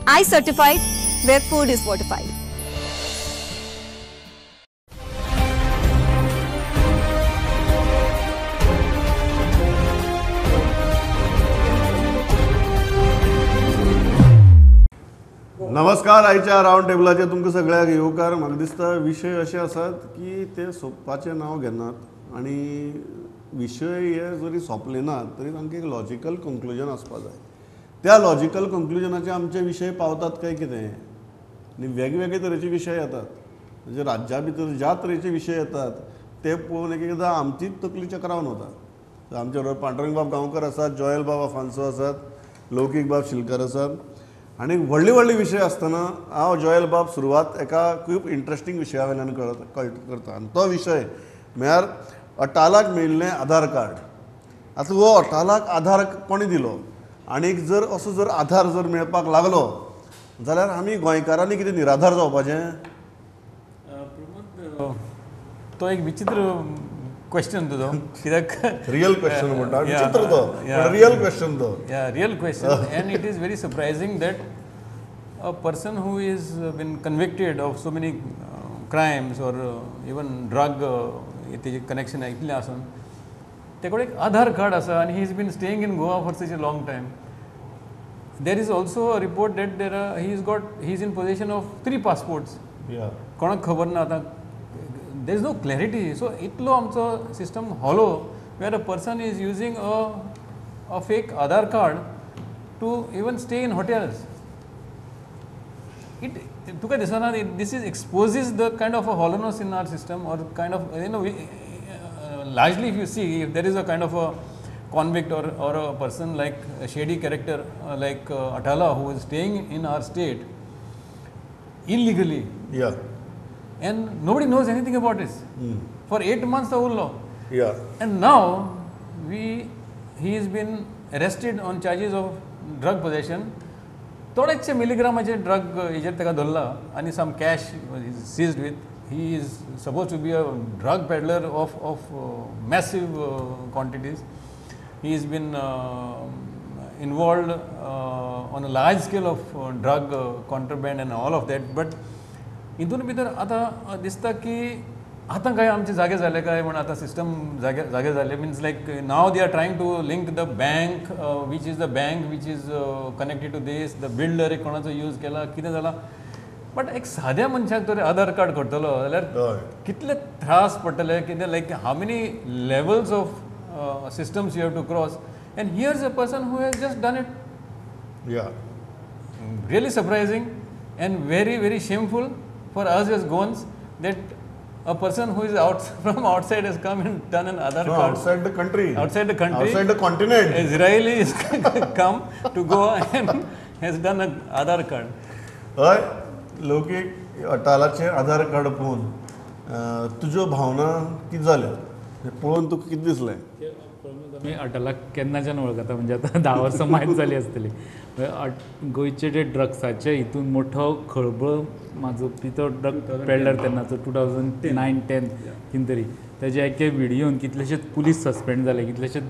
I certified, where food is fortified. नमस्कार, आयच्या round टेबलाचेर तुमकां सगळ्यांक येवकार. म्हाका दिसता विशय अशे आसात की ते सोंपपाचें नांव घेनात आनी विशय हे जरी सोंपले ना तरी तांकां एक लॉजिकल कंक्लुजन आसपा जाय. त्या लॉजिकल कंक्लुजनाचे आमचे विशय पावतात काय कितें आनी वेगवेगळे तरेचे विशय येतात. म्हणजे राज्या भितर ज्या तरेचे विशय येतात ते पळोवन एक एकदां आमचीच तकली चक्रावन वता. आमचे बरोबर पांडुरंग बाब गांवकर आसात, जॉयल बाब आफान्सो आसात, लौकीक बाब शिलकर आसात आनी व्हडले व्हडले विशय आसतना हांव जॉयल बाब सुरवात एका खूब इंट्रस्टींग विशया वयल्यान करता आनी तो विशय म्हळ्यार अटालाक मेळिल्लें आधार कार्ड. आतां हो अटालाक आधार कोणें दिलो आनी जर असो जर आधार जर मेळपाक लागलो जाल्यार आमी गोंयकारांनी कितें निराधार जावपाचें? प्रमोद, तो एक विचित्र क्वेश्चन तुजो, कित्याक रियल क्वेश्चन म्हणटा, विचित्र तो, रियल क्वेश्चन तो. Yeah, real question. And it is very surprising that a person who is been convicted of so many crimes or even drug तेजे कनेक्शन इतलें आसून ते कडेन एक आधार कार्ड आसा आनी he is been staying in Goa for such a long time. There is also a report that there are he is got he is in possession of 3 passports. कोणाक खबर ना आतां, there is no clarity. So इतलो आमचो system hollow where a person is using a fake Aadhaar card to even stay in hotels. It तुका दिसना this is exposes the kind of a hollowness in our system or kind of you know largely if you see if there is a kind of a convict or a person like a shady character like Atala who is staying in our state illegally. Yeah. And nobody knows anything about this. For 8 months the whole law. Yeah. And now he has been arrested on charges of drug possession. थोडेचशे मिलीग्रामाचे drug हेजेर ताका धरला आनी some cash seized with. He is suppose to be a drug peddler of massive quantities. He is been involved on a large scale of drug contraband and all of that. But हितून भितर आतां दिसता की आतां काय आमचे जागे जाले काय म्हण आतां सिस्टम जागे जागे जाले. Means like now they are trying to link the bank which is the bank which is connected to this, the builder एक कोणाचो यूज केला कितें जाला. बट एक साद्या मनशाक तर आधार कार्ड करतलो जाल्यार कितले त्रास पडटले कितें, like how many levels of systems you have to cross. And here is a person who has just done it. Yeah, really surprising and very very shameful for us as Goans that a person who is out from outside has come and done an Aadhaar card. Outside the country. Outside the country. Outside the continent. Israeli has come to Goa and has done an Aadhaar card. हय, लौकीक अटालाचें आधार card पळोवन तुज्यो भावना कितें जाल्यो, पळोवन तुका कितें दिसलें? आमी अटालाक केन्नाच्यान वळखता, म्हणजे आतां 10 वर्सां मायज जाली आसतली. गोंयचे जे ड्रग्साचे हितून मोठो खळबळ माजोवपी तो ड्रग पेडलर तेन्नाचो 2009-10 कितें तरी तेजे एके व्हिडियोन कितलेशेच पुलीस सस्पेंड जाले, कितलेशेच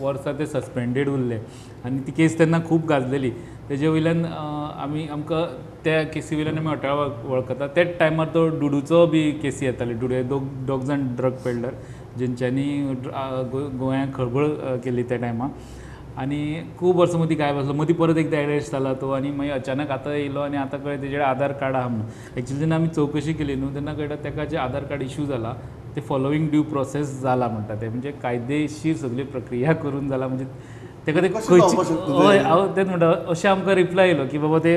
वर्सां ते सस्पेंडेड उरले आनी ती केस तेन्ना खूब गाजलेली. तेजे वयल्यान आमी आमकां त्या केसी वयल्यान आमी अटाळ वळखता. त्याच टायमार तो डुडूचो बी केसी येताली. डुडू हे दोग जाण ड्रग पेडलर जेंच्यांनी गोंयांत खळबळ केली त्या टायमार आनी खूब वर्सां मदीं गायब आसलो. मदीं परत एकदां एरेस्ट जाला तो आनी मागीर अचानक आतां येयलो आनी आतां कळ्ळें तेजे आधार कार्ड आहा म्हणून. एक्चुअली जेन्ना आमी चवकशी केली न्हू तेन्ना कळटा तेका जें आधार कार्ड इशू जाला ते फॉलोईंग ड्यू प्रोसेस जाला म्हणटा ते, म्हणजे कायदेशीर सगळी प्रक्रिया करून जाला. म्हणजे तेका ते खंयची हय हांव तेच म्हणटा अशें आमकां रिप्लाय येयलो की बाबा ते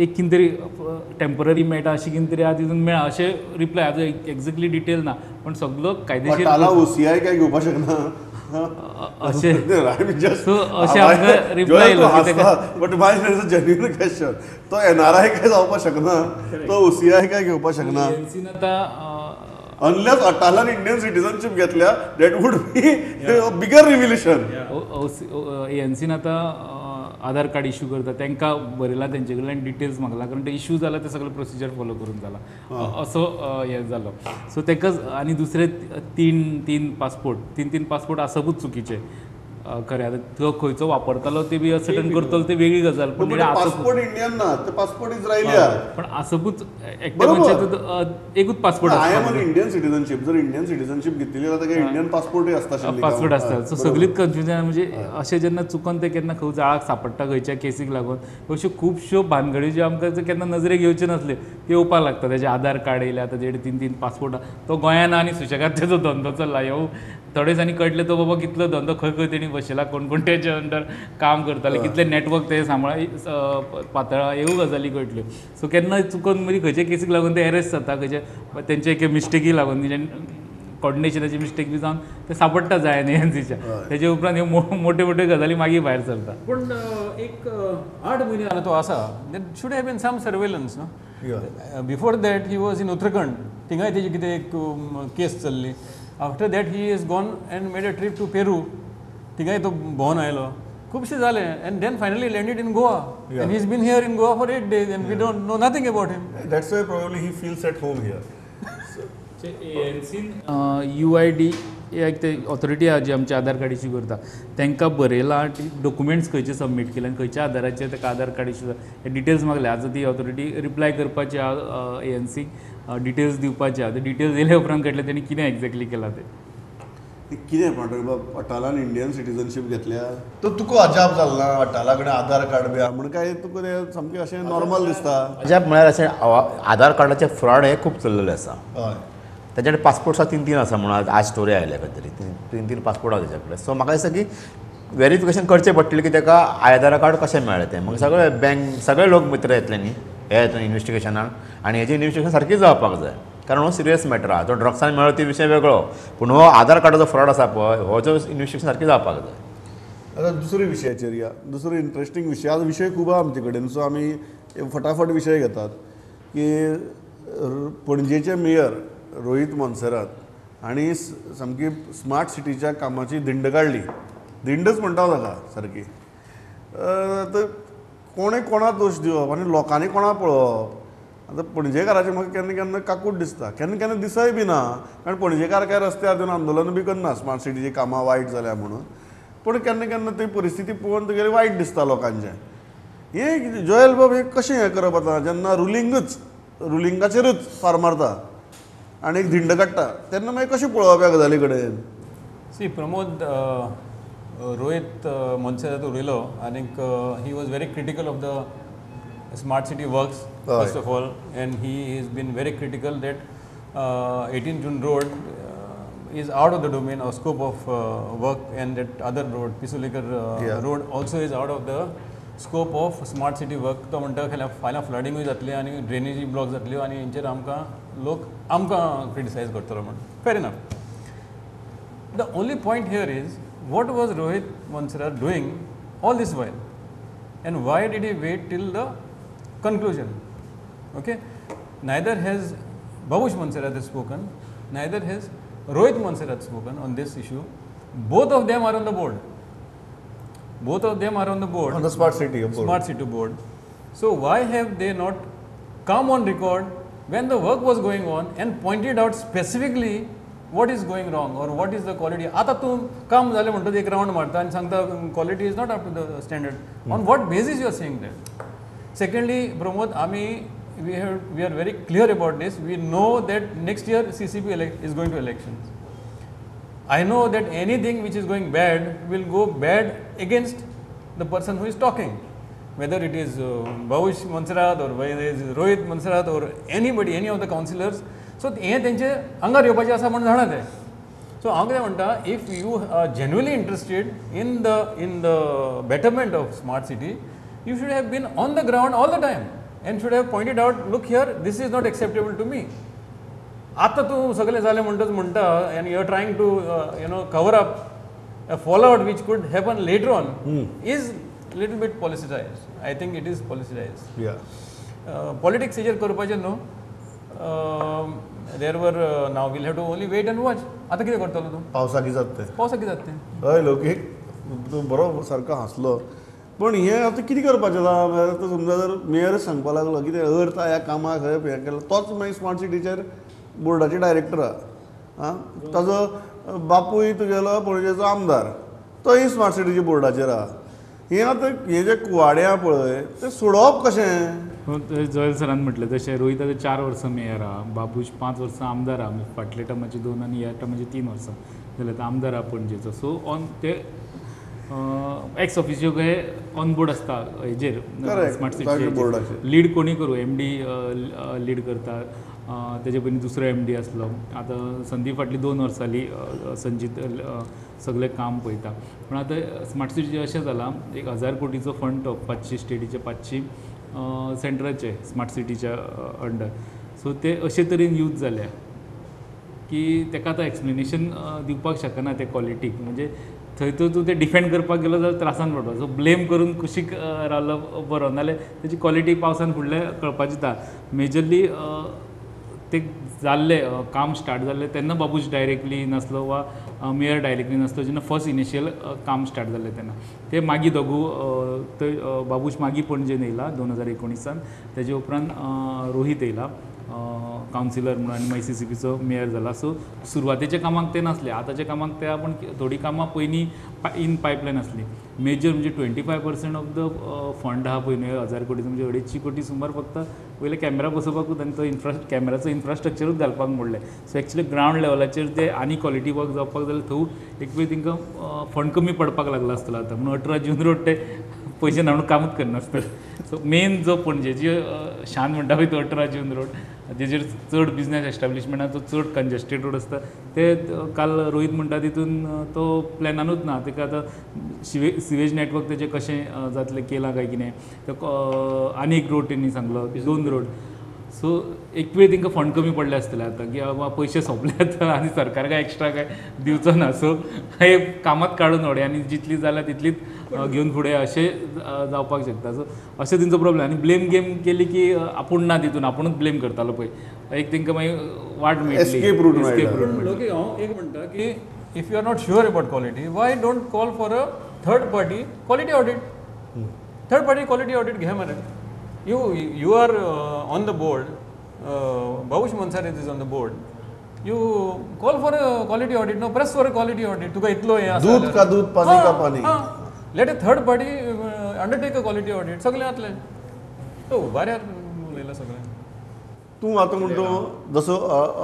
एक कितें तरी टेम्पररी मेळटा अशें कितें तरी आहा तितून मेळा अशें रिप्लाय. आतां एक्झॅक्टली डिटेल ना पण सगळो कायदेशीर ओसीआय काय घेवपाक शकना अशें अशें आमकां रिप्लाय येयलो. But my genuine question, तो एनआरआय काय जावपाक शकना, तो ओसीआय काय घेवपाक शकना. आतां अनलेस अटालान इंडियन सिटीजनशीप घेतल्या that would be a bigger revelation. एएनसीन आतां आधार कार्ड इशू करता तांकां बरयलां तेंचे कडल्यान डिटेल्स मागला, कारण ते इशू जाला ते सगळे प्रोसिजर फॉलो करून जाला असो हें जालो. सो तेकाच आनी दुसरे तीन तीन पासपोर्ट आसपूच चुकीचे. खरें आतां तो खंयचो वापरतालो ते बी असर्टन करतलो ती वेगळी गजाल, पण पासपोर्ट इंडियन ना, ते पासपोर्ट इस्रायली आहा. पण आसपूच एकट्या मनशाचो एकूच passport. I am an Indian citizenship, जर इंडियन सिटीजनशीप घेतली जाल्यार ताका इंडियन पासपोर्टूय आसता, पासपोर्ट आसता. सो सगळीच कन्फ्युजन म्हणजे अशें जेन्ना चुकोन ते केन्ना खंय जाळाक सापडटा खंयच्या केसीक लागून, अश्यो खुबश्यो भानगडी ज्यो आमकां केन्ना नजरेक येवच्यो नासल्यो त्यो येवपाक लागता. तेजे आधार कार्ड येयले आतां तेजे 3 3 पासपोर्ट, तो गोंयान आनी सुशेगाद तेजो धंदो चल्ला. ह्यो थोडे दिसांनी कळटलें तो बाबा कितलो धंदो खंय खंय तेणी बसयला, कोण कोण तेजे अंडर काम करताले, कितले नेटवर्क ते सांबाळ पातळा, ह्यो गजाली कळटल्यो. सो केन्ना चुकोन मदीं खंयचे केसीक लागून ते एरेस्ट जाता, खंयचे तेंचे एके मिस्टेकी लागून, कॉर्डिनेशनाची मिस्टेक बी जावन ते सापडटा जाय न्ही एनसीच्या. तेजे उपरांत ह्यो मोट्यो मोट्यो गजाली मागीर भायर सरता. पूण एक 8 म्हयने जालो तो आसा, that should have been some surveillance न्हू. Before that he was in Uttarakhand, थिंगाय तेजी कितें एक केस चल्ली. After that he is gone and made a trip to Peru, थिंगाय तो भोंवन आयलो, खुबशें जालें. And then finally landed in Goa and he is been here in Goa for 8 days and we don't know nothing about him. That's why probably he feels at home here. एएनसीन UID एक ते authority आहा जी आमचे आधार card issue करता, तांकां बरयलां documents खंयचे submit केले आनी खंयच्या आधाराचेर ताका आधार कार्ड इश्यू जाला हे डिटेल्स मागले. आतां ती ऑथॉरिटी रिप्लाय करपाची आहा एएनसीक, डिटेल्स दिवपाचे आहा. ते डिटेल्स दिले उपरांत कळटलें तेणी कितें एग्जॅक्टली केलां तें. कितें म्हणटा अटालान इंडियन सिटीजनशीप घेतल्या तो तुका अजाप जालें ना अटाला कडेन आधार कार्ड बी आहा म्हण काय तुका तें सामकें अशें नॉर्मल दिसता? अजाप म्हळ्यार अशें आधार कार्डाचें फ्रॉड हें खूब चल्लेलें आसा. हय, ताच्या कडेन पासपोर्ट सुद्दां 3 3 आसा म्हणून आज स्टोरी आयल्या खंय तरी, 3 3 पासपोर्ट आसा तेच्या कडेन. सो म्हाका दिसता की वेरिफिकेशन करचें पडटलें की ताका आधार कार्ड कशें मेळ्ळें तें. मागीर सगळे बँक सगळे लोक मित्र येतले न्ही हे हितून इन्वेस्टिगेशनान, आनी हेजें इन्वेस्टिगेशन सारकें जावपाक जाय, कारण हो सिरियस मॅटर आहा. तो ड्रग्सान मेळ्ळो ती विशय वेगळो, पूण हो आधार कार्डाचो फ्रॉड आसा पळय हो जो इन्वेस्टिगेशन सारकें जावपाक जाय. आतां दुसऱ्या विशयाचेर या, दुसरो इंट्रस्टींग विशय. आज विशय खूब आहा आमचे कडेन, सो आमी फटाफट विशय घेतात की पणजेचे मेयर रोहित मोन्सेरात हांणी सामकी स्मार्ट सिटीच्या कामाची धिंड काडली. धिंडच म्हणटा ताका सारकी. आतां कोणें कोणाक दोश दिवप आनी लोकांनी कोणाक पळोवप? आतां पणजेकाराचें म्हाका केन्ना केन्ना काकूट दिसता, केन्ना केन्ना दिसय बी ना, कारण पणजेकार काय रस्त्यार येवन आंदोलन बी करना स्मार्ट सिटीची कामां वायट जाल्या म्हणून. पूण केन्ना केन्ना ती परिस्थिती पळोवन तुगेली वायट दिसता लोकांचें. हें जोएल बाब हें कशें हें करप आतां जेन्ना रुलिंगच रुलिंगाचेरूच फार मारता आनी एक धिंड काडटा तेन्ना मागीर कशें पळोवप ह्या गजाली कडेन? सी प्रमोद, रोहित मोन्सेरात उलयलो आनीक he was very critical of the smart city works first of all, and he has been very critical that 18 June road is out of the domain or scope of work, and that other road Pisaulikar road also is out of the scope of smart city work. तो म्हणटा फाल्यां फ्लडिंगूय जातलें आनी ड्रेनेजी block जातल्यो आनी हेंचेर आमकां लोक आमकां क्रिटिसायज करतलो म्हण. Fair enough. The only point here is what was Rohit Monserrate doing all this while and why did he wait till the conclusion? Okay, neither has Babush Monserrate spoken, neither has Rohit Monserrate spoken on this issue. Both of them are on the board. Both of them are on the board. On the smart city board. Smart city board. So why have they not come on record when the work was going on and pointed out specifically what is going wrong or what is the quality? आता तूं काम जालें म्हणटकच एक round मारता आनी सांगता quality is not up to the standard. On what basis you are saying that? Secondly, Pramod, आमी we are very clear about this. We know that next year CCP is going to elections. I know that anything which is going bad will go bad against the person who is talking, whether it is Babush Monserrate or whether it is Rohit Monserrate or anybody, any of the councillors. So हें तेंचे आंगार येवपाचें आसा म्हूण जाणा ते. So हांव कितें म्हणटा, if you are genuinely interested in the betterment of smart city, you should have been on the ground all the time and should have pointed out, look here, this is not acceptable to me. आतां तूं सगळें जालें म्हणटच म्हणटा and you are trying to you know cover up a fall out which could happen later on is little bit politicised. I think it is politicised. Politics हेजेर करपाचें न्हू. There were now we'll have to only wait and watch. आतां कितें करतलो तूं? पावसाक कितें जाता तें? पावसाक कितें जाता तें? हय लोकीक तूं बरो सारको हांसलो, पूण हें आतां कितें करपाचें आतां? आतां समजा जर मेयरच सांगपाक लागलो कितें अर्थ ह्या कामाक हें केलां, तोच मागीर स्मार्ट सिटीचेर बोर्डाचे डायरेक्टर आहा. आं, ताजो बापूय तुगेलो पणजेचो आमदार, तोय स्मार्ट सिटीच्या बोर्डाचेर आहा. हें आतां हें जें कुवाडें आहा पळय तें सोडोवप कशें? जोयल सरान म्हटलें तशें रोहीत आतां 4 वर्सां मेयर आहा, बाबूश 5 वर्सां आमदार आहा, फाटल्या टर्माची 2 आनी ह्या टर्माची 3 वर्सां जाल्यार आतां आमदार आहा पणजेचो. सो ऑन ते एक्स ऑफिशियो हे ऑन बोर्ड आसता हेजेर स्मार्ट सिटी लीड कोणी करूं, एम डी लीड करता, तेजे पयलीं दुसरो एम डी आसलो, आतां संदीप फाटलीं 2 वर्सां जालीं संजीत सगळें काम पळयता. पूण आतां स्मार्ट सिटीचें अशें जालां 1000 कोटीचो फंड तो 500 स्टेटीचे 500 सेंटराचे स्मार्ट सिटीच्या अंडर. सो ते अशे तरेन यूज जाल्या की ताका आतां एक्सप्लेनेशन दिवपाक शकना ते क्वॉलिटीक, म्हणजे थंय तर तूं तें डिफेंड करपाक गेलो जाल्यार त्रासान पडपा. सो ब्लेम करून कुशीक रावलो बरो, नाल्यार तेजी क्वॉलिटी पावसान फुडलें कळपाची ना. मेजरली ते जाल्लें काम स्टार्ट जाल्लें तेन्ना बाबूश डायरेक्टली नासलो वा मेयर डायरेक्टली नासलो, जेन्ना फर्स्ट इनिशियल काम स्टार्ट जाल्लें तेन्ना ते मागीर दोगू थंय बाबूश मागीर पणजेन येयला 2019 तेजे उपरांत रोहीत येयला कावन्सिलर म्हणून आनी मागीर CCPचो मेयर जाला. सो सुरवातेच्या कामाक ते नासले, आतांच्या कामाक ते आहा, पूण थोडीं कामां पयलीं इन पायपलायन आसली. मेजर म्हणजे 25% ऑफ the fund आहा पळय न्हय 1000 कोटीचो, म्हणजे 250 कोटी सुमार फक्त पयले कॅमेरा बसोवपाकूच आनी तो कॅमेराचो इन्फ्रास्ट्रक्चरूच घालपाक मोडलें. सो एक्चुअली ग्रावंड लेवलाचेर ते आनी क्वॉलिटी वर्क जावपाक जाल्यार थंय एक वेळ तांकां फंड कमी पडपाक लागला आसतलो आतां, म्हणून 18 जून रोड ते पयशे ना म्हणून कामूच करनासतले. सो मेन जो पणजेची शान म्हणटा पळय तो 18 जून रोड, जेजेर चड बिजनेस एस्टाब्लिशमेंटाचो चड कंजस्टेड रोड आसता, ते काल रोहीत म्हणटा तितून तो प्लॅनानूच ना. ताका आतां सिवेज नेटवर्क तेजें कशें जातलें केलां काय कितें, तो आनी एक रोड तेणी सांगलो 2 रोड. सो एक वेळ तांकां फंड कमी पडले आसतले आतां की बाबा पयशे सोंपले आतां आनी सरकार काय एक्स्ट्रा काय दिवचो ना, सो हे कामात काडून उडय आनी जितली जाल्या तितलीच घेवन फुडें अशें जावपाक शकता. सो अशें तेंचो प्रॉब्लेम. आनी ब्लेम गेम केली की आपूण ना तितून आपुणूच ब्लेम करतालो पळय, एक तांकां मागीर वाट मेळटली, एस्केप रूट मेळटा. हांव एक म्हणटा की if you are not sure about quality, why don't call for a third party quality audit? Third party quality audit घे मरे. You are on the board, Babush Monserrate is on the board. You call for a quality audit, no, press for a quality audit. तुका इतलो हें आसा, दूध का दूध पानी का पानी. Let a third party undertake a quality audit. सगळें जातलें. तो उबाऱ्यार उलयला सगळें. तूं आतां म्हणटा जसो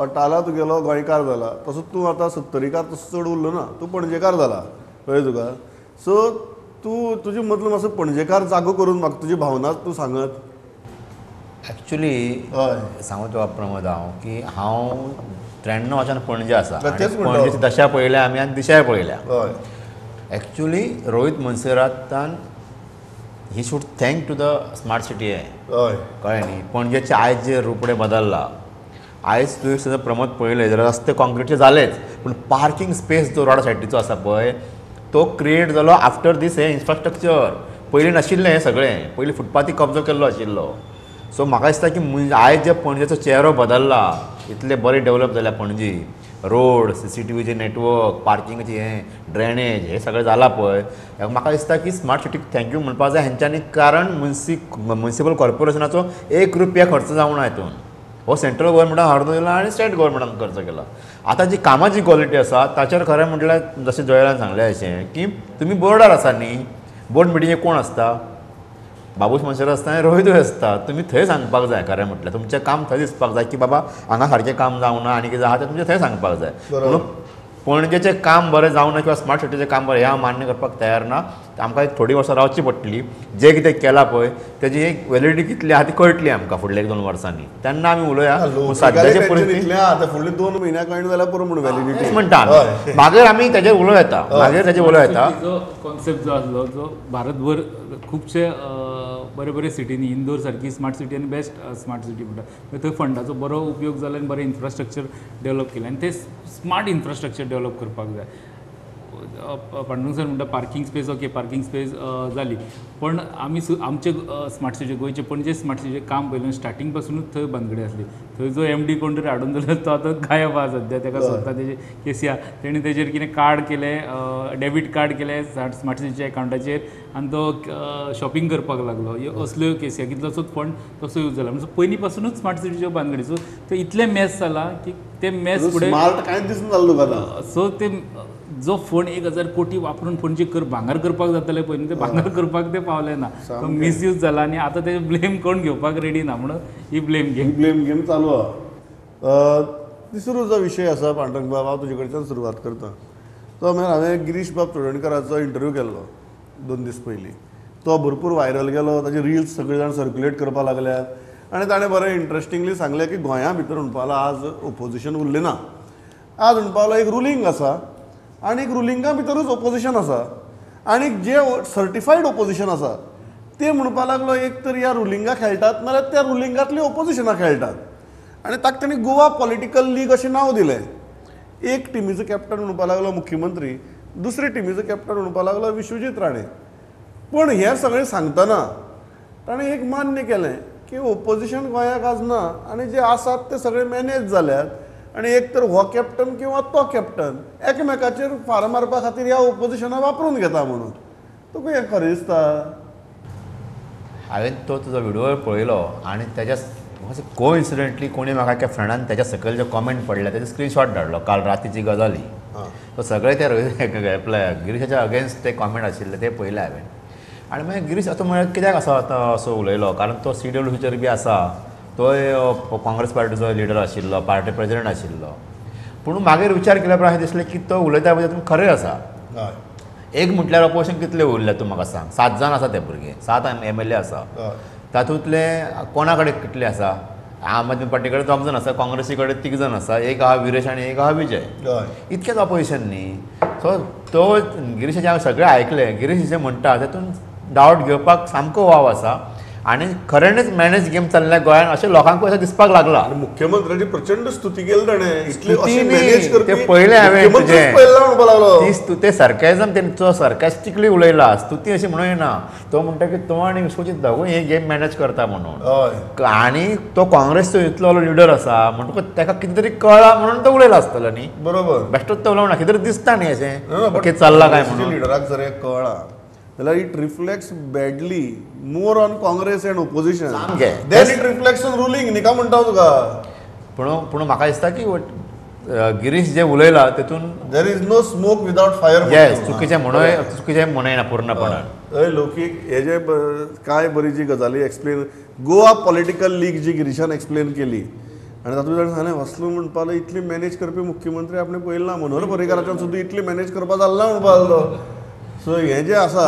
अटाला तुगेलो गोंयकार जाला तसो तूं आतां सत्तरीकार तसो चड उरलो ना, तूं पणजेकार जाला, कळ्ळें तुका? सो तूं तुजे मदलो मातसो पणजेकार जागो करून म्हाका तुजी भावना तूं सांगत. एक्चुली सांगू तुका प्रमोद हांव की हांव 93 वर्सान पणजे आसा, पणजेची दशा पळयल्या आमी आनी दिशाय पळयल्या. एक्चुली रोहीत मोन्सेरातान he should thank to the smart city आहे, कळ्ळें न्ही? पणजेचें आयज जे रुपडे बदल्ला, आयज तुवें सुद्दां प्रमोद पळयलें जाल्यार रस्ते कॉन्क्रिटचे जालेच, पूण पार्किंग स्पेस जो रोडा सायडीचो आसा पळय तो क्रिएट जालो आफ्टर दीस हें इन्फ्रास्ट्रक्चर. पयलीं नाशिल्लें हें सगळें, पयलीं फुटपाथी कब्जो केल्लो आशिल्लो. सो म्हाका दिसता की आयज जे पणजेचो चेहरो बदल्ला, इतले बरें डेवलप जाल्या पणजी, रोड, CCTVचे नेटवर्क, पार्किंगाचे हें, ड्रेनेज, हें सगळें जालां पळय, म्हाका दिसता की स्मार्ट सिटीक thank you म्हणपाक जाय हेंच्यांनी, कारण मुन्सिपल कॉर्पोरेशनाचो 1 रुपया खर्च जावना हितून. हो सेंट्रल गव्हर्मेंटान हाडून दिला आनी स्टेट गव्हर्मेंटान खर्च केला. आतां जी कामाची क्वॉलिटी आसा ताचेर खरें म्हटल्यार जशें जोयलान सांगलें अशें की तुमी बोर्डार आसा न्ही, बोर्ड मिटिंगेक कोण आसता? बाबूश मोन्सेरात आसता आनी रोहितूय आसता. तुमी थंय सांगपाक जाय, खरें म्हटल्यार तुमचें काम थंय दिसपाक जाय की बाबा हांगा सारकें काम जावना आनी कितें आहा तें तुमचें थंय सांगपाक जाय. म्हणून पणजेचें काम बरें जावना किंवा स्मार्ट सिटीचें काम बरें हें हांव मान्य करपाक तयार ना. आमकां एक थोडीं वर्सां रावची पडटली, जें कितें केलां पळय तेजी एक वेलिडिटी कितली आहा ती कळटली आमकां फुडल्या 1-2 वर्सांनी, तेन्ना आमी उलोवया. सद्याचे परिस्थिती आतां फुडले 2 म्हयन्या कळ्ळें जाल्यार पुरो म्हणून वेलिडिटी म्हणटा आमी, मागीर आमी तेजेर उलोवं येता, मागीर तेजेर उलोवं येता. जो कॉन्सेप्ट जो आसलो जो भारतभर खुबशे बरे बरे सिटींनी, इंदोर सारकी स्मार्ट सिटी आनी बेस्ट स्मार्ट सिटी म्हणटा, थंय फंडाचो बरो उपयोग जाला आनी बरें इन्फ्रास्ट्रक्चर डेवलप केलें आनी ते स्मार्ट इन्फ्रास्ट्रक्चर डेवलप करपाक जाय. पांडुरंग सर म्हणटा parking space, okay parking space जाली, पण आमी आमचे स्मार्ट सिटी गोंयचे पणजे स्मार्ट सिटीचें काम पळयलें स्टार्टींग पासुनूच थंय भानगडी आसली. थंय जो एम डी कोण तरी हाडून दिलो तो आतां गायब आहा सद्या, ताका सोदता तेजे केसी आहा. तेणी तेजेर कितें कार्ड केलें, डेबीट कार्ड केलें स्मार्ट सिटीच्या एकावंटाचेर आनी तो शॉपिंग करपाक लागलो. ह्यो असल्यो केसी आहा, कितलोसोच फंड तसो यूज जाला. म्हणजे पयलीं पासुनूच स्मार्ट सिटीच्यो भानगडी. सो ते इतलें मॅस जाला की ते मॅस फुडें स्मार्ट कांयच दिसना जालें तुका. सो ते जो फंड 1000 कोटी वापरून पणजे कर भांगर करपाक जाताले पळय न्ही, ते भांगर करपाक ते पावले ना, तो मिसयूज जाला आनी आतां ते ब्लेम कोण घेवपाक रेडी ना म्हणून ही ब्लेम गेम ब्लेम गेम चालू आहा. तिसरो जो विशय आसा पांडुरंग बाब, हांव तुजे कडच्यान सुरवात करता. तो म्हळ्यार हांवें गिरीश बाब चोडणकराचो इंटरव्यू केल्लो 2 दीस पयलीं, तो भरपूर व्हायरल गेलो, ताजे रिल्स सगळे जाण सर्क्युलेट करपाक लागल्यात आनी ताणें बरें इंट्रस्टिंगली सांगलें की गोंया भितर म्हणपाक आज ओपोजिशन उरलें ना, आज म्हणपाक एक रुलींग आसा आनी एक रुलिंगा भितरूच ओपोजिशन आसा आनी जे सर्टिफायड ओपोजिशन आसा ते म्हणपाक लागलो एक तर ह्या रुलिंगा खेळटात नाल्यार त्या रुलिंगांतली ओपोजिशनां खेळटात आनी ताका ताणें गोवा पॉलिटिकल लीग अशें नांव दिलें. एक टिमीचो कॅप्टन म्हणपाक लागलो मुख्यमंत्री, दुसरे टिमीचो कॅप्टन म्हणपाक लागलो विश्वजीत राणे. पूण हें सगळें सांगतना ताणें एक मान्य केलें की ओपोजिशन गोंयाक आज ना आनी जे आसात ते सगळे मॅनेज जाल्यात आनी एक तर हो कॅप्टन किंवा तो कॅप्टन एकमेकाचेर फार मारपा खातीर ह्या ओपोजिशनाक वापरून घेता म्हणून. तुका हें खरें दिसता? हांवें तो तुजो व्हिडियो पळयलो आनी तेज्या कोइन्सिडंटली कोणी म्हाका एका फ्रेंडान तेज्या सकयल जे कॉमेंट पडले तेजे स्क्रीनशॉट धाडलो काल रातीची गजाली. तो सगळे ते गिरीशाच्या अगेन्स्ट ते कॉमेंट आशिल्ले ते पळयले हांवें आनी मागीर गिरीश आतां म्हळ्यार कित्याक असो आतां असो उलयलो, कारण तो CWCचेर बी आसा, तोय काँग्रेस पार्टीचो लिडर आशिल्लो, पार्टी प्रेजिडेंट आशिल्लो. पूण मागीर विचार केल्या उपरांत अशें दिसलें की तो उलयता पळय तातूंत खरें आसा. एक म्हटल्यार ऑपोजिशन कितले उरले तूं म्हाका सांग, 7 जाण आसा ते भुरगे, 7 MLA आसा, तातूंतले कोणा कडेन कितले आसा? आम आदमी पार्टी कडेन 2 जाण आसा, काँग्रेसी कडेन 3 जाण आसा, एक आहा विरेश आनी एक आहा विजय, इतकेच ऑपोजिशन न्ही. सो तो गिरीशाचें हांवें सगळें आयकलें, गिरीश जें म्हणटा तातूंत डावट घेवपाक सामको वाव आसा आनी खऱ्यांनीच मॅनेज गेम चल्ल्या गोंयान अशें लोकांकूय अशें दिसपाक लागलां. मुख्यमंत्र्याची प्रचंड स्तुती केली ताणें, ते पयलें हांवें तुजें ते सरकाझम तेंचो सरकास्टिकली उलयला, स्तुती अशी म्हणूं येना. तो म्हणटा की तो आनी विश्वजीत दोगूय हे गेम मॅनेज करता म्हणून, आनी तो काँग्रेसचो इतलो लिडर आसा म्हणटकूच ताका कितें तरी कळ्ळां म्हणून तो उलयला आसतलो न्ही. बरोबर, बेश्टोच तो उलोवना, कितें तरी दिसता न्ही अशें कितें चल्लां काय म्हणून. लिडराक जर कळ्ळां जाल्यार it reflects badly more on Congress and opposition than it reflects on ruling न्ही. काय म्हणटा तुका? पूण पूण म्हाका दिसता की गिरीश जे उलयला तेतून there is no smoke without fire. Yes, चुकीचें म्हणूं चुकीचें म्हणयना पूर्णपणान. हय, लौकीक हे जे कांय बरी जी गजाली एक्सप्लेन गोवा पॉलिटिकल लीग जी गिरीशान एक्सप्लेन केली आनी तातूंत ताणें सांगलें असलो म्हणपाक इतली मॅनेज करपी मुख्यमंत्री आपणें पळयला ना, मनोहर पर्रीकाराच्यान सुद्दां इतली मॅनेज करपाक जालें ना म्हणपाक लागलो. सो हें जें आसा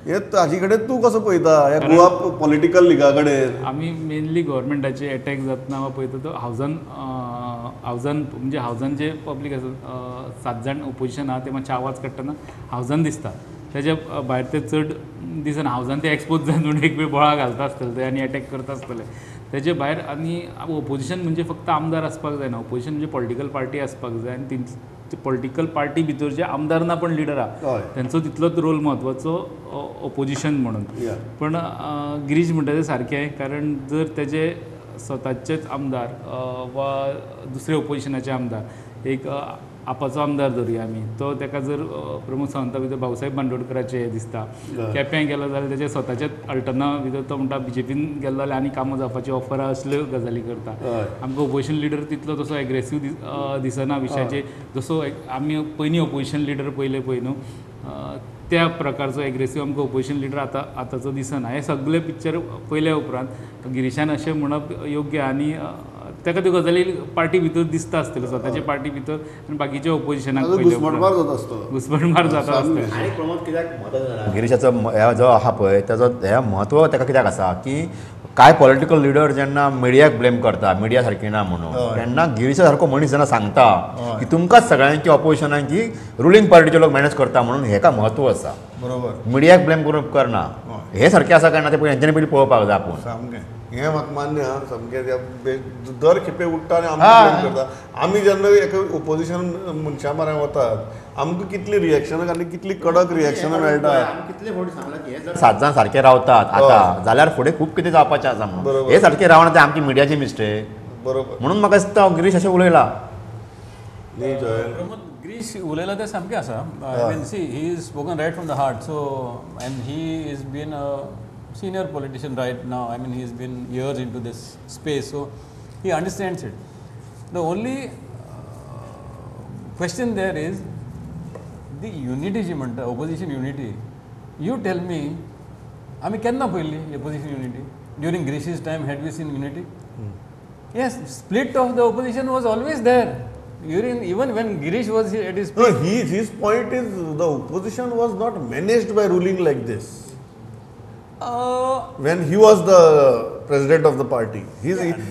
हें ताजे कडेन तूं कसो पळयता ह्या गोवा पॉलिटिकल लिगा कडेन? आमी मेनली गव्हर्मेंटाचे एटॅक जातना वा पळयता तो हावजान हावजान म्हणजे हावजान जे पब्लीक आसा 7 जाण ओपोजिशन आहा ते मातशे आवाज काडटना हावजान दिसता, तेज्या भायर ते चड दिसना. हावजान ते एक्सपोज जावन म्हणून एक वेळ बोळा घालता आसतले ते आनी एटॅक करता आसतले. तेजे भायर आनी ओपोजिशन म्हणजे फक्त आमदार आसपाक जायना, ओपोजिशन म्हणजे पॉलिटिकल पार्टी आसपाक जाय आनी पॉलिटिकल पार्टी भितर जे आमदार ना पण लिडर आहा तेंचो तितलोच रोल म्हत्वाचो ओपोजिशन म्हणून. पण गिरीश म्हणटा तें सारकें, कारण जर तेजे स्वताचेच आमदार वा दुसरे ओपोजिशनाचे आमदार, एक आपाचो आमदार धरुया आमी, तो ताका जर प्रमोद सावंता भितर भाऊसाहेब बांदोडकराचें हें दिसता, केप्यां गेलो जाल्यार तेजे स्वताचेच अल्टना भितर तो म्हणटा बीजेपीन गेलो जाल्यार आनी कामां जावपाची ऑफर आहा असल्यो गजाली करता. आमकां ओपोजिशन लिडर तितलो तसो एग्रेसीव दिसना विशयाचेर, जसो आमी पयलीं ओपोजिशन लिडर पयले पळय न्हू त्या प्रकारचो एग्रेसीव आमकां ओपोजिशन लिडर आतां आतांचो दिसना. हें सगळें पिक्चर पळयल्या उपरांत गिरीशान अशें म्हणप योग्य आनी ताका त्यो गजाली पार्टी भितर दिसता आसतल्यो, स्वताचे पार्टी भितर आनी बाकीच्या ओपोजिशनाक घुस्मटमार जाता आसतलो. गिरीशाचो जो आहा पळय ताजो हें म्हत्व ताका कित्याक आसा की कांय पॉलिटिकल लिडर जेन्ना मिडियाक ब्लेम करता, मिडिया सारकी ना म्हणून, तेन्ना गिरीशा सारको मनीस जेन्ना सांगता की तुमकांच सगळ्यांकी ऑपोजिशनाक की रुलींग पार्टीचे लोक मॅनेज करता म्हणून, हेका म्हत्व आसा. बरोबर, मिडियाक ब्लेम करून करना, हे सारकें आसा काय ना ते हेंच्यांनी पयलीं पळोवपाक जाय आपूण. सामकें हें म्हाका मान्य आहा, सामकें दर खेपे उठ्ठा आनी आमकां ब्लेम करता. आमी जेन्ना एका ओपोजिशन मनशां म्हऱ्यान वतात आमकां कितली रिएक्शनां आनी कितली कडक रिएक्शनां मेळटा. 7 जाण सारके रावतात आतां जाल्यार फुडें खूब कितें जावपाचें आसा म्हणून हे सारके रावना ते आमची मिडियाची मिस्टेक. बरोबर, म्हणून म्हाका दिसता गिरीश अशें उलयला. प्रमोद, गिरीश उलयला तें सामकें आसा. I mean see he is spoken right from the heart, so and he is been a senior politician right now. I mean, he's been years into this space, so he understands it. The only question there is, the unity जी म्हणटा opposition unity, you tell me आमी केन्ना पळयल्ली opposition unity? During Girish's time had we seen unity? Yes, split of the opposition was always there. During even when Girish was at his No, his point is the opposition was not managed by ruling like this. When he was the president of the party,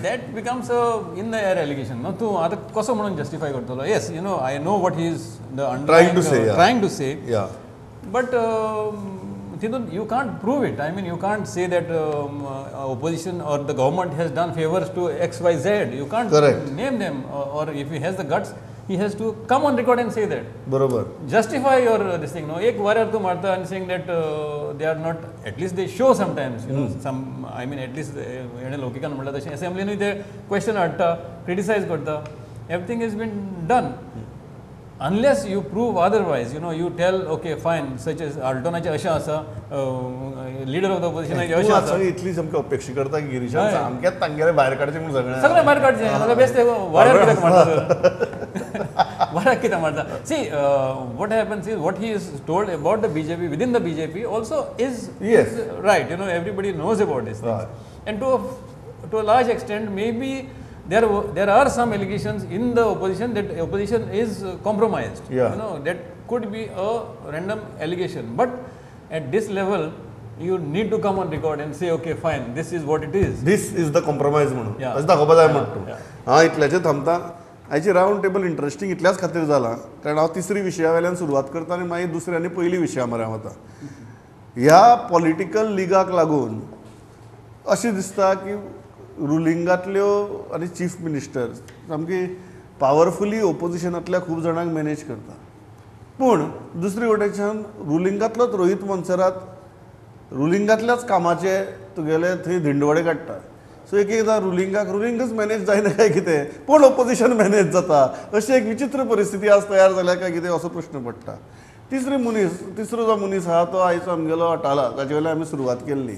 that becomes a in the air allegation. No, तूं आतां कसो म्हणून justify करतलो? Yes, you know, I know what he is the trying to say. Yeah. Trying to say. Yeah. But you can't prove it. I mean, you can't say that opposition or the government has done favors to X, Y, Z. You can't Correct. Name them. Or if he has the guts, he has to come on record and say that. Barobar. Justify your this thing. No, ek varar tu marta and saying that they are not. At least they show sometimes. You know, some. I mean, at least ene lokikan म्हणला तशें assembly न्हय ते question हाडटा, criticize करता. Everything has been done. Unless you prove otherwise, you know, you tell, okay, fine, such as Altonaचे अशें आसा, leader of the opposition अशें आसा. इतली सामकी अपेक्षा करता की गिरीशान सामकेंच तांगेले भायर काडचें म्हूण सगळें. सगळें भायर काडचें. म्हाका बेस्ट वाऱ्यार कित्याक मारता? वाऱ्याक कित्याक मारता? See, what happens is what he is told about the BJP within the BJP also is right. You know, everybody knows about this things. And to a large extent, maybe there are some allegations in the opposition that opposition is compromised. Yeah. You know, that could be a random allegation. But at this level, you need to come on record and say, okay, fine, this is what it is. This is the compromise म्हणून. अशें दाखोवपा जाय म्हणटा तूं. हांव इतल्याचेर थांबता. आयची round table interesting इतल्याच खातीर जाला कारण हांव तिसरी विशया वयल्यान सुरवात करता आनी मागीर दुसऱ्या आनी पयली विशया मरे हांव वता. ह्या पॉलिटिकल लिगाक लागून अशें दिसता की रुलिंगांतल्यो आनी चीफ मिनिस्टर सामकी पावरफुली ओपोजिशनांतल्या खूब जाणांक मॅनेज करता. पूण दुसरे वटेच्यान रुलिंगांतलोच रोहीत मोन्सेरात रुलिंगांतल्याच कामाचे तुगेले थंय धिंडवडे काडटा. सो एक एकदां रुलिंगाक रुलिंगच मॅनेज जायना काय कितें, पूण ओपोजिशन मॅनेज जाता. अशी एक विचित्र परिस्थिती आज तयार जाल्या काय कितें असो प्रश्न पडटा. तिसरो जो मनीस आहा तो आयचो आमगेलो अटाला, ताचे वयल्यान आमी सुरवात केल्ली.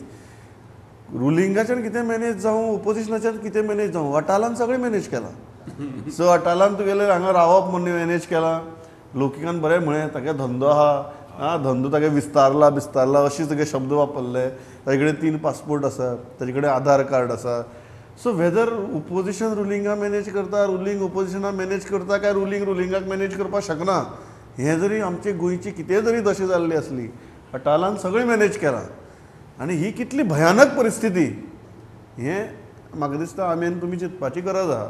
रुलिंगाच्यान कितें मॅनेज जावं, ओपोजिशनाच्यान कितें मॅनेज जावं, अटालान सगळें मॅनेज केलां. सो अटालान तुगेलें हांगा रावप म्हूण मॅनेज केलां. लोकिकान बरें म्हळें तागे धंदो आहा, आं धंदो तागे विस्तारला बिस्तारला अशे सगळे शब्द वापरले. ताजे कडेन 3 पासपोर्ट आसा, ताजे कडेन आधार कार्ड आसा. सो वेदर ओपोजिशन रुलिंगा मॅनेज करता, रुलिंग ओपोजिशनाक मॅनेज करता काय रुलिंग रुलिंगाक मॅनेज करपाक शकना, हें जरी आमचे गोंयची कितें जरी दशा जाल्ली आसली, अटालान सगळें मॅनेज केलां. आनी ही कितली भयानक परिस्थिती हें म्हाका दिसता आमी आनी तुमी चिंतपाची गरज आहा.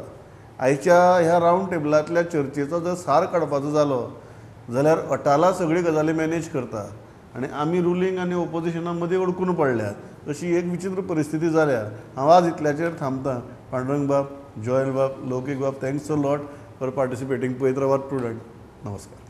आयच्या ह्या रावंड टेबलांतल्या चर्चेचो जर सार काडपाचो जालो जाल्यार अटाला सगळी गजाली मॅनेज करता आनी आमी रुलिंग आनी ओपोजिशना मदीं अडकून पडल्यात अशी एक विचित्र परिस्थिती जाल्या. हांव आज इतल्याचेर थांबता. पांडुरंग बाब, जोयल बाब, लौकीक बाब, thanks a lot for participating. पळयत रावात प्रुडंट. नमस्कार.